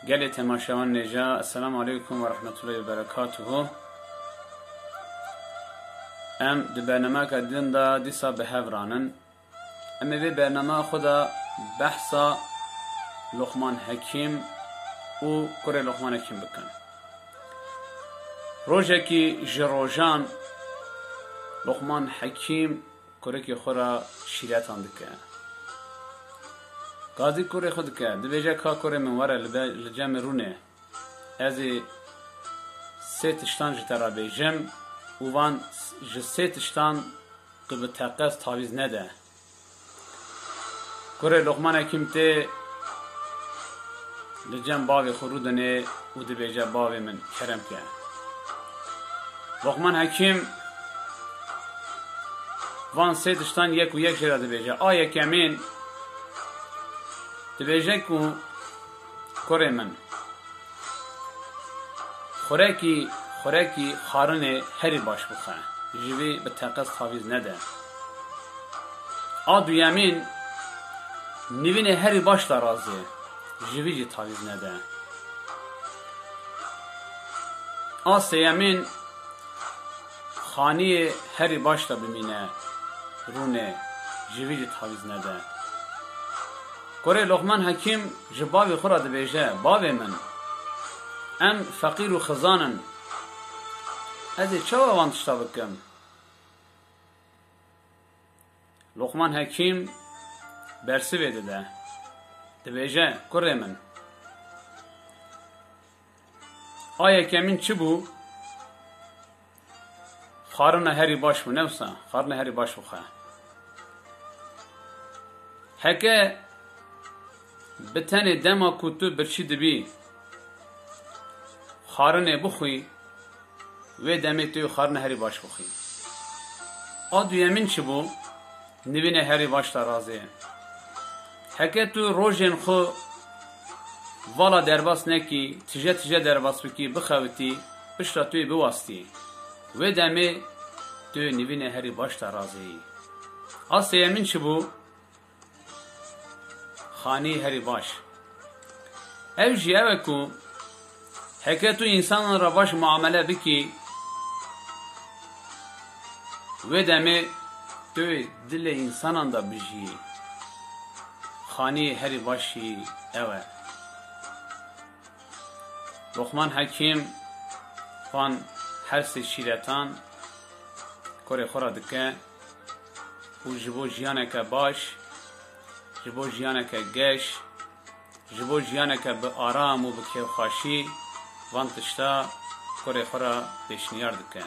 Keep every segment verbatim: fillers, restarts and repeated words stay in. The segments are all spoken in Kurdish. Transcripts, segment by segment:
Gelê temaşevan nêja, Esselamu Aleykum ve Rahmetullahi ve Berekatuhu. Em di bernameyeke din de dîsa bi hev ranin. Em ê vê bernameya xwe de behsa Luqman Hekîm û kurê Luqman Hekîm bikin. Rojekî ji rojan Luqman Hekîm kurekî xwe re şîretan dike. Gazî kurê xwe dike, dibêje, ka kurê min, were li be-, li cem min rûne. Ez ê sê tiştan ji te re bêjim û van ji sê tiştan tu bi teqez tavîz nede. Kurê Luqman Hekîm tê li cem bavê xwe rûdinê û dibêje, bavê min, kerem ke. Luqman Hekîm van sê tiştan yek û yek jê re dibêje. A yekemîn dibêje ku, kurê min, xurekî, xurekî xwarinê herî baş bixwe. Ji vî bi teqez tavîz nede. A duyemîn, nivînê herî baş darazê. Ji vî jî tavîz nede. A sêyemîn, xaniyê herî baş de bimîne, rûnê, ji vî jî tavîz nede. Kurê Luqman Hekîm ji bavê xwe re dibêje, bavê min, em feqîr û xizan in. Ez ê çawa van tişta bikim? Luqman Hekîm bersivê dide. Dibêje, kurê min, a yekemîn çi bû? Xwarina herî baş bû, ne wisa? Xwarina herî baş bixwe. Heke bi tenê dema ku tu birçî dibî, xwarinê bixwî, wê demê tu yê xwarina herî baş bixwî. A duyemîn çi bû? Nivînê herî baş darazê. Heke tu rojên xwe vala derbas nekî, tije tije derbas bikî, bixewitî, pişta tu yê biwastî, wê demê tu yê nivînê herî baş darazê yî. A sêyemîn çi bû? Xanî herî baş. Ew jî ew e ku heke tu însanan re baş muamele bikî, wê demê tu yê dilê însanan de bijiyî. Xanî herî baş jî ew e. Luqman Hekîm van her sê şîretan kurê xwe re dike û ji bo jiyaneke baş, ji bo jiyaneke geş, ji bo jiyaneke bi aram û bi kêfxweşî van tişta kurê xwe re pêşniyar dike.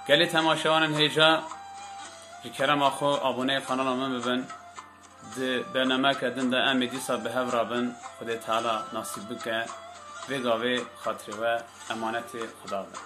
Gelê temaşevanên hêja, ji kerema xwe aboneyê kanala min bibin. Di bernameyeke din de em ê dîsa bi hev re bin. Xwedê Teala nasîb bike. Vê gavê xatirê we emanetê Xuda be.